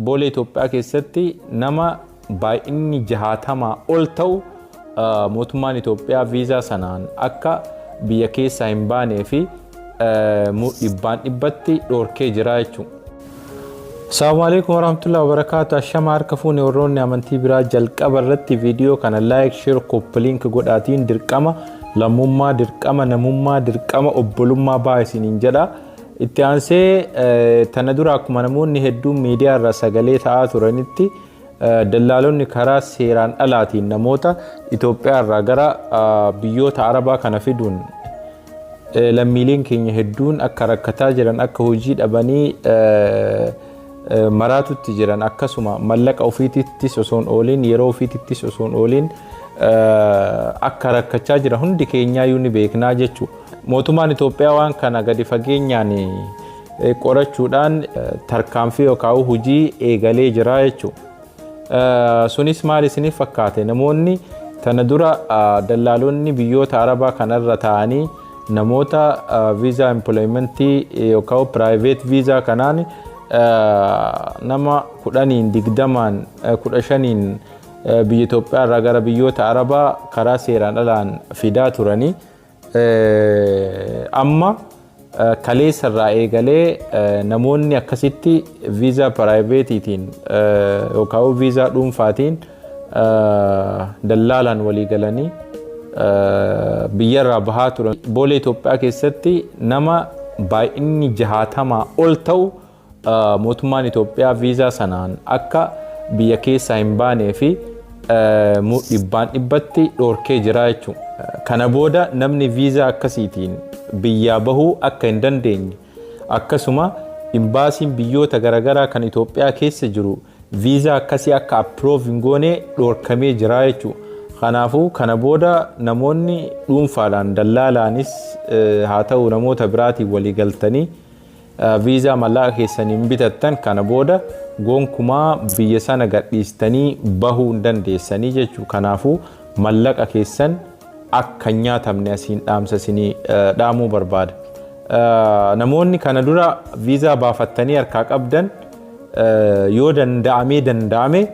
Boolee Itoophiyaa keessatti nama baay'inni 60 ol ta'u mootummaan Itoophiyaa viizaa sanaan akka biyya keessaa hin baanee fi dhibbaan dhibbatti dhoorkee jira jechuudha. Assalamu alaikum warahmatullahi wabarakatuh. Ashama harka fuune warroonni amantii biraa, jalqaba irratti viidiyoo kana like, share, copy link godhaatiin dirqama lammummaa, dirqama namummaa, dirqama obbolummaa baa isiniin jedha. Itti aansee, tana dura akkuma namoonni hedduun miidiyaa irra sagalee ta'aa turanitti, dallaalonni karaa seeraan alaatiin namoota Itoophiyaa irraa gara biyyoota Arabaa kana fiduun lammiileen keenya hedduun akka rakkataa jiran, akka hojii dhabanii maraatutti jiran, akkasuma mallaqa ofiitittis osoo hin oolin, yeroo ofiitittis osoo hin oolin akka rakkachaa jiran hundi keenyaayyuu ni beeknaa jechuudha. Mootummaan Itoophiyaa waan kana gadi fageenyaan qorachuudhaan tarkaanfii yookaan hojii eegalee jira jechuudha. Sunis maal isiniif fakkaate? Namoonni tana dura dallaalonni biyyoota Arabaa kanarra taa'anii namoota viizaa employmentii yookaan private viizaa kanaan nama 10n, 20n, 15n biyya Itoophiyaa irraa gara biyyoota Arabaa karaa seeraan alaan fidaa turanii, amma kaleessa irraa eegalee namoonni akkasitti viizaa privateiitiin yookaan viizaa dhuunfaatiin dallaalaan walii galanii biyyarraa bahaa turan, Boolee Itoophiyaa keessatti nama baay'inni 60 ol ta'u mootummaan Itoophiyaa viizaa sanaan akka biyya keessaa hin baanee fi dhibbaan dhibbatti dhoorkee jira jechuudha. Kana booda namni viizaa akkasiitiin biyyaa bahuu akka hin dandeenye, akkasuma imbaasiin biyyoota garaagaraa kan Itoophiyaa keessa jiru viizaa akkasii akka approve hin goone dhoorkamee jira jechuudha. Kanaafuu kana booda namoonni dhuunfaadhaan, dallaalaanis haa ta'u, namoota biraatiin walii galtanii viizaa mallaqa keessaniin bitattan, kana booda gonkumaa biyya sana gadhiistanii bahuu hin dandeessanii jechuudha. Kanaafuu mallaqa keessan akka hin nyaatamne asiin dhaamsa isinii dhaamuu barbaada. Namoonni kana dura viizaa baafattanii harkaa qabdan, yoo danda'amee danda'ame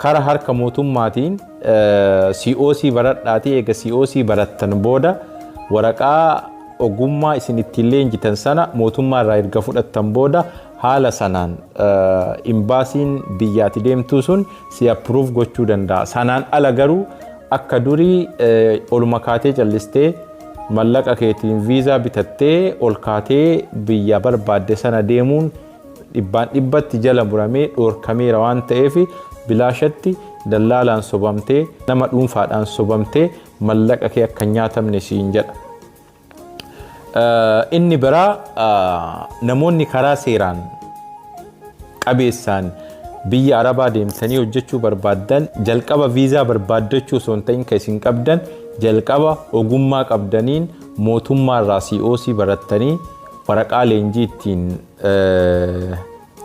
kara harka mootummaatiin COC baradhaatii, eega COC barattan booda waraqaa ogummaa isin ittiin leenjitan sana mootummaa irraa erga fudhattan booda, haala sanaan imbaasiin biyyaati deemtuu sun si approve gochuu danda'a. Sanaan ala garuu akka durii oluma kaatee callistee mallaqa keetiin viizaa bitattee ol kaatee biyya barbaadde sana deemuun dhibbaan dhibbatti jala muramee dhoorkameera waan ta'eef, bilaashatti dallaalaan sobamtee, nama dhuunfaadhaan sobamtee mallaqa kee akka hin nyaatamne siin jedha. Inni biraa, namoonni karaa seeraan qabeessaan biyya Arabaa deemtanii hojjechuu barbaaddan, jalqaba viizaa barbaaddachuu osoo hin ta'in, kan isin qabdan jalqaba ogummaa qabdaniin mootummaarraa COC barattanii waraqaa leenjii ittiin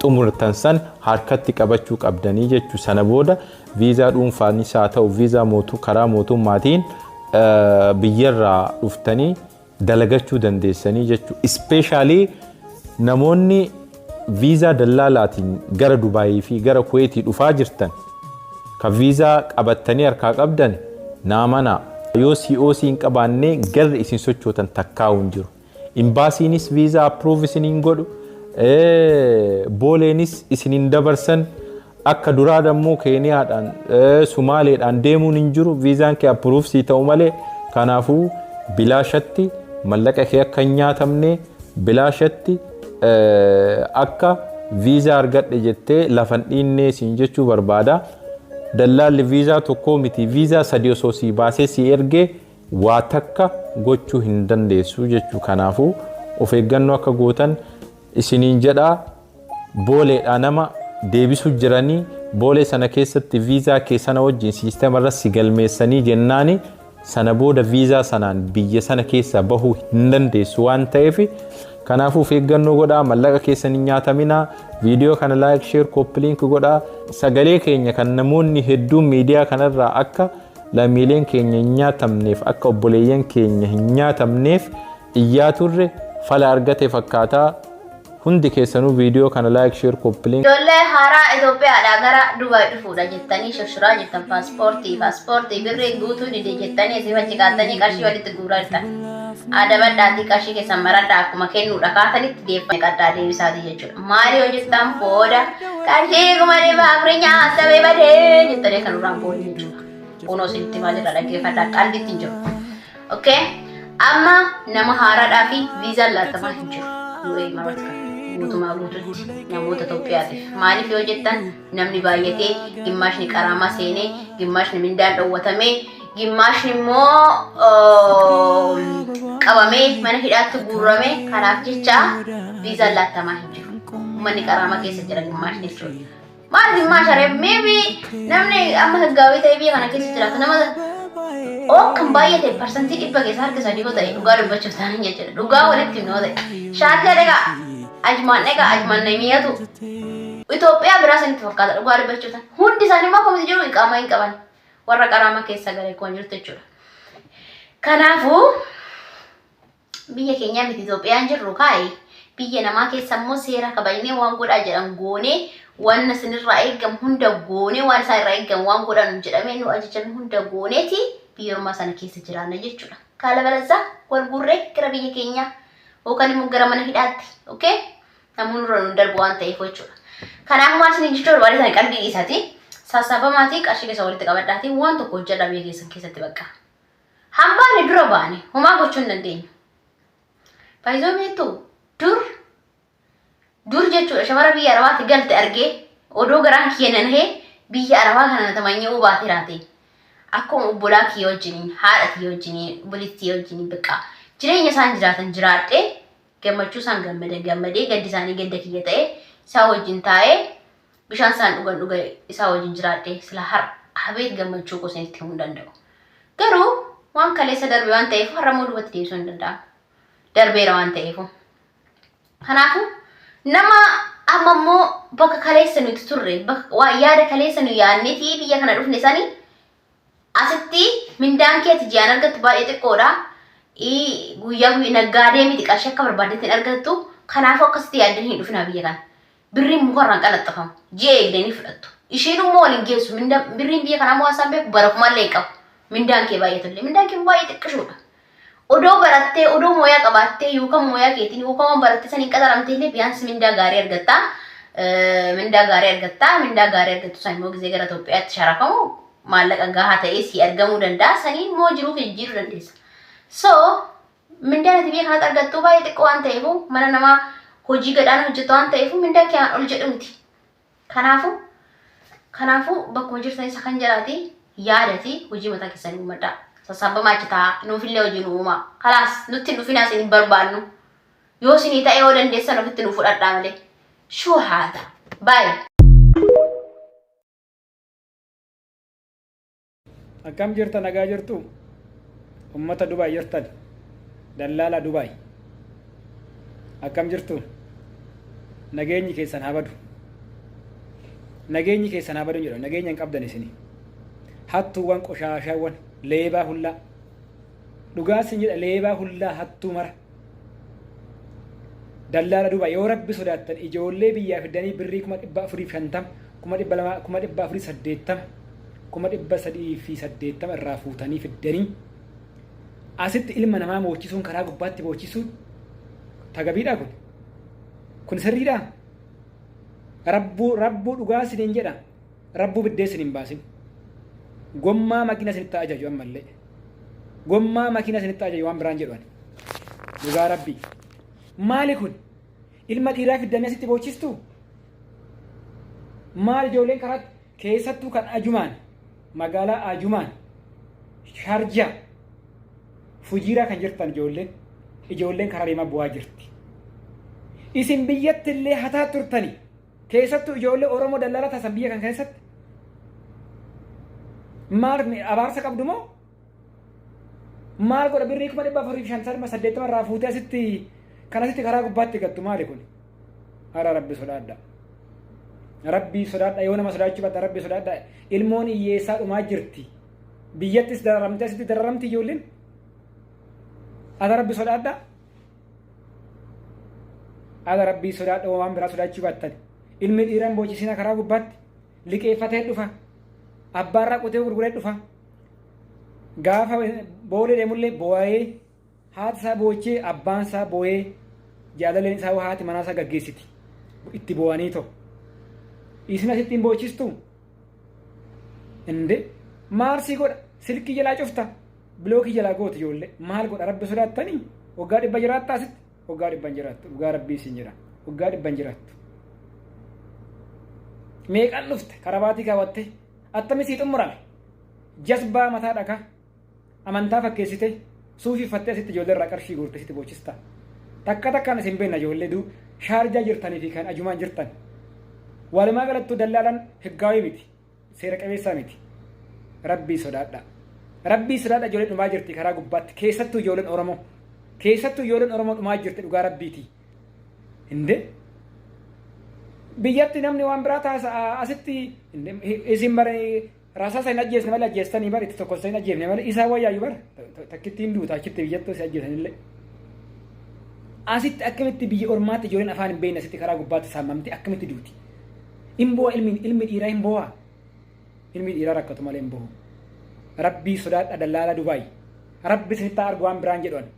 xumurtan san harkatti qabachuu qabdanii jechuu. Sana booda viizaa dhuunfaanis haa ta'u, viizaa karaa mootummaatiin biyyarraa dhuftanii dalagachuu dandeessanii jechuu. Especially namoonni viizaa dallaalaatiin gara Dubaayii fi gara Kuweetii dhufaa jirtan, ka viizaa qabattanii harkaa qabdan, naamanaa, yoo COC hin qabaanne garri isin sochootan takkaa'u hin jiru. Imbaasiinis viizaa approve isiniin godhu, booleenis isiniin dabarsan. Akka duraa dammoo Keeniyaadhaan, Sumaaleedhaan deemuun hin jiru viizaan kee approve sii ta'u malee. Kanaafuu bilaashatti mallaqa kee akka hin nyaatamne, bilaashatti akka viizaa argadhe jettee lafan dhiinnee siin jechuu barbaada. Dallaalli viizaa tokkoo miti, viizaa sadi osoo sii baasee sii ergee waa takka gochuu hin dandeessu jechuu. Kanaafuu of eeggannoo akka gootan isiniin jedhaa. Booleedhaa nama deebisuu jiranii, boolee sana keessatti viizaa kee sana wajjin siistema irra si galmeessanii jennaani, sana booda viizaa sanaan biyya sana keessa bahuu hin dandeessu waan ta'eef, kanaafuu of eeggannoo godhaa, mallaqa keessan hin nyaataminaa. Viidiyoo kana like, share, copy link godhaa. Sagalee keenya kan namoonni hedduun miidiyaa kanarraa akka lammiileen keenya hin nyaatamneef, akka obboleeyyan keenya hin nyaatamneef iyyaa turre fala argate fakkaataa. Hundi keessanuu viidiyoo kana like, share, copy link. Ijoollee haaraa Itoophiyaadhaa gara Dubaay dhufuudha jettanii shirshiraa jirtan, paaspoortii paaspoortii birrii guutuu dide jettanii asii achi kaattanii qarshii walitti guuraa jirtan. Adabadhaatii qarshii keessan maradhaa, akkuma kennuudha kaatanitti deeffame qaddaa deebisaatii jechuudha. Maali yoo jettan, booda qarshii 400,000 nyaatamee badee jettanii kan duraan booda jechuudha. Kunoo isinitti maal irraa dhaggeeffadhaa, qalbitti hin jiru. Okay? Amma nama haaraadhaa fi viizaan laatamaa hin jiru. UAE Imaaraat kana guutumaa guututti namoota Itoophiyaatiif. Maaliif yoo jettan, namni baay'atee, gimmaashni qaraamaa seenee, gimmaashni mindaan dhowwatamee, gimmaashni immoo qabamee mana hidhaatti guurramee, kanaaf jecha viizaan laatamaa hin jiru. Uummanni qaraamaa keessa jira gimmaashni jechuudha. Maal gimmaasha ree? Maybe namni amma haggaawii ta'e biyya kana keessa jiraatu nama kan baay'ate 100% keessa harka 3 yoo ta'e, dhugaa dubbachuuf ta'an jechuudha. Dhugaa walitti himnu yoo ta'e. Shaarjaa dhagaa, Ajmaan dhagaa, Ajmaan namiyatu. Itoophiyaa biraa sanitti fakkaata dhugaa dubbachuuf ta'an. Hundi isaanii immoo akkamitti jiru, iqaamaa hin qaban. Warra qaraama keessa galee kun jirtu jechuudha. Kanaafuu biyya keenyaa miti Itoophiyaan jirru kaa'e, biyya namaa keessa immoo seera kabajnee, waan godhaa jedhan goonee, waan isinirraa eegamu hunda goonee, waan isaan irraa eegamu waan godhan jedhamee nu ajajame hunda gooneeti biyya ormaa sana keessa jiraanna jechuudha. Kaala balazaa wal guurree gara biyya keenyaa yookaan immoo gara mana hidhaatti, okay? Namoonni nurra nu darbu waan ta'eef jechuudha. Kanaaf maal isin jechuu barbaade sana, qalbii dhiisaatii sassaabamaatii qarshii keessa walitti qabadhaatii waan tokko hojjedhaa biyya keessan keessatti bakka. Hambaane dura baane homaa gochuu hin dandeenyu. Faayizoo beektu, dur dur jechuudha, shamara biyya Arabaatti galte argee odoo garaan kiyya nanahee biyya Arabaa kana na tamanyee baatee raate. Akkuma obbolaa kiyya wajjiniin, haadha kiyya wajjiniin, obboleettii kiyya wajjiniin bakka jireenya isaan jiraatan jiraadhee, gammachuu isaan gammade gammadee, gaddi isaanii gadda kiyya ta'ee, isaa wajjin taa'ee, bishaan isaan dhugan dhuga, isaa wajjin jiraadhee sila har habeet gammachuu koo isinitti himuu hin danda'u. Garuu waan kaleessa darbe waan ta'eef har'a immoo duubatti deebisuu hin danda'amu. Darbeera waan ta'eef. Kanaafuu nama amma immoo bakka kaleessa nuti turre, bakka waa yaada kaleessa nu yaadnetii biyya kana dhufne sani, asitti mindaan keeti ji'aan argattu baay'ee xiqqoodha. Guyyaa guyyaa naggaadee miti, qarshii akka barbaaddetti hin argattu. Kanaafuu akkasitti yaaddanii hin dhufinaa biyya kana. Birriin mukarraan qalaxxafamu. Ji'a eegdanii fudhattu. Isheen immoo waliin geessu. Birriin biyya kanaa immoo isaan beeku bara kumallee hin qabu. Mindaan kee baay'atullee. Mindaan kee baay'ee xiqqishuudha. Odoo barattee, odoo mooyaa qabaattee, yookaan mooyaa keetiin yookaan waan barattee saniin qaxaramtee illee biyaansi mindaa gaarii argattaa. Mindaa gaarii argattaa. Mindaa gaarii argattu san immoo gizee gara Itoophiyaatti sharafamu maallaqa gahaa ta'ee si argamuu danda'a. Saniin immoo jiruu kee jijjiiruu dandeessa. So mindaan ati biyya kanatti argattu baay'ee xiqqoo waan ta'eef, mana namaa hojii gadhaana hojjettu waan ta'eef, mindaan kee waan ol jedhu miti. Kanaafuu bakkuma jirtan isa kan jedhaati yaadati hojii mataa keessanii uummadhaa. Sassaabamaa achi taa'aa, nuufillee hojii nu uumaa. Kalaas nutti hin dhufinaa, isin hin barbaannu. Yoo isinii ta'e, yoo dandeessan ofitti nu fudhadhaa malee. Shuu haata. Baay'ee. Akkam jirta, nagaa jirtu? Ummata Dubaay jirtan, dallaala Dubaay. Akkam jirtu? Nageenyi keessan haa badu. Nageenyi keessan haa badu jedhu, nageenya hin qabdan isini. Hattuuwwan, qoshaashaawwan, leebaa hullaa. Dhugaa sin jedha, leebaa hullaa, hattuu mara. Dallaala Dubaay, yoo rabbi sodaattan, ijoollee biyyaa fiddanii birrii 450,000, 200,000, 480,000, 380,000 irraa fuutanii fiddanii asitti ilma namaa moochisuun, karaa gubbaatti moochisuun tagabiidhaa kun? Kun sirriidhaa? Rabbuu rabbuu dhugaa siniin jedha. Rabbuu biddee sin hin baasin. Gommaa makiina sinitti ajaju ammallee. Gommaa makiina sinitti ajaju, waan biraan jedhu ani. Dhugaa rabbii. Maali kun? Ilma dhiiraa fiddanii asitti boochistuu? Maal ijoolleen karaa, keessattuu kan Ajumaan, magaalaa Ajumaan, Sharjaa, Fujiiraa kan jirtan, ijoolleen karaa deemaa bu'aa jirti. Isin biyyatti illee hataa turtani. Keessattuu ijoollee Oromoo dallaalaa taasisan biyya kan keessatti. Maal abaarsa qabdu moo? Maal godha birrii 450,080 irraa fuutee asitti kan asitti karaa gubbaatti gattu, maali kun? Hara rabbi sodaadha. Rabbii sodaadha, yoo nama sodaachuu batta rabbi sodaadha. Ilmoon hiyyeessaa dhumaa jirti. Biyyattis dararamte, asitti dararamti ijoolleen. Ata rabbi sodaadha. Haala rabbii sodaadha waan biraa sodaachuu baattan. Ilmi dhiiraa hin boochisina karaa gubbaatti. Liqeeffatee dhufa. Abbaarraa qotee gurguree dhufa. Gaafa boolee deemullee boo'ee haati isaa boochee abbaan isaa boo'ee jaalaleen isaa haati manaa isaa gaggeessiti. Itti boo'anii ta'u. Isin asitti hin boochistuu? Inde maal sii godha? Silkii jalaa cufta. Bilookii jalaa gooti ijoollee. Maal godha? Rabbi sodaattanii? Waggaa 100 jiraattaa asitti? Waggaa 100 hin jiraattu. Dhugaa rabbii isin jira. Waggaa 100 hin jiraattu. Meeqan dhufte? Karabaatii kaawwatte. Attami sii xumurame? Jasbaa mataa dhakaa. Amantaa fakkeessite suufii uffattee asitti ijoollee irraa qarshii guurte sitti boochista. Takka takkaan isin beekna ijoollee du shaarjaa jirtanii fi kan ajumaan jirtan. Walumaa galattuu dallaalaan higgaawii miti. Seera qabeessaa miti. Rabbii sodaadha. Rabbii sodaadha ijoolleen dhumaa jirti karaa gubbaatti keessattuu ijoolleen Oromoo. Keessattuu ijoolleen Oromoo dhumaa jirti dhugaa rabbiiti. Inde biyyatti namni waan biraa taasisaa asitti isin bara Rasaasa hin ajjeesne malee ajjeestanii bar itti tokkossa hin ajjeefne malee isaa wayyaayyu bar takkitti hin duuta achitti biyyattuu si ajjeesanillee. Asitti akkamitti biyya ormaatti ijoolleen afaan hin beekne asitti karaa gubbaatti saamamte akkamitti duuti? Hin boo'a ilmi dhiiraa hin boo'a. Ilmi dhiiraa rakkatu malee hin boo'u. Rabbii sodaadha dallaala Dubaay. Rabbi isinitti haa argu waan biraan jedhu ani.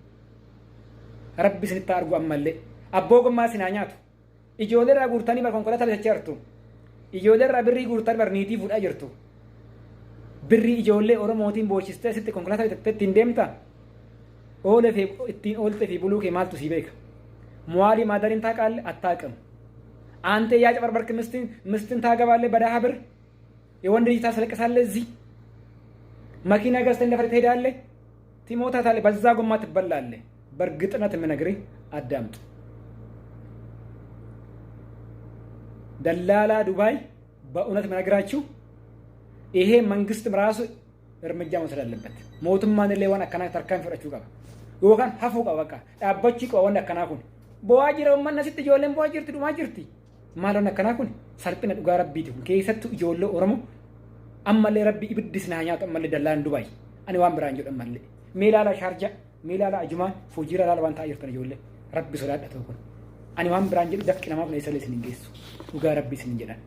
Rabbi isinitti haa argu ammallee. Abboo gommaa isin haa nyaatu. Ijoollee irraa guurtanii bar konkolaataa bitachaa jirtu. Ijoollee irraa birrii guurtanii bar niitii fuudhaa jirtu. Birrii ijoollee Oromootiin boochistee asitti konkolaataa bitattee ittiin deemta. Oolee fi ittiin ooltee fi buluu kee maaltu sii beeka. Muwaalii maadariin taaqaalle attaaqam. Aantee yaa cabarbarki mistiin mistiin taagabaalle badaa bir. የወንድ ልጅ ታስለቅሳለህ እዚህ መኪና ገዝተህ እንደፈለግ ትሄዳለህ፣ ትሞታታለህ፣ በዛ ጎማ ትበላለህ። በእርግጥነት የምነግርህ አዳምጥ። ደላላ ዱባይ በእውነት የምነግራችሁ ይሄ መንግስትም ራሱ እርምጃ መውሰድ አለበት። mootummaan illee waan akkanaa tarkaanfii fudhachuu qaba. Yookaan hafuu qaba bakka dhaabbachuu qaba wanni akkanaa kun. Bo'aa jira uummanni asitti ijoolleen bo'aa jirti dhumaa jirti. Maal wanni akkanaa kun salphina dhugaa rabbiiti kun keessattuu ijoollee Oromoo ammallee rabbi ibiddi isin haa nyaatu ammallee dallaan Dubaay. Ani waan biraan jedhu ammallee. Mee ilaala Shaarjaa, mee ilaala Ajumaan, Fuujiira ilaala waan ta'aa jirtan ijoollee. Rabbi sodaadha ta'u kun. Ani waan biraan jedhu dafqi namaa kun eessallee isin hin geessu. Dhugaa rabbi isin hin jedhan.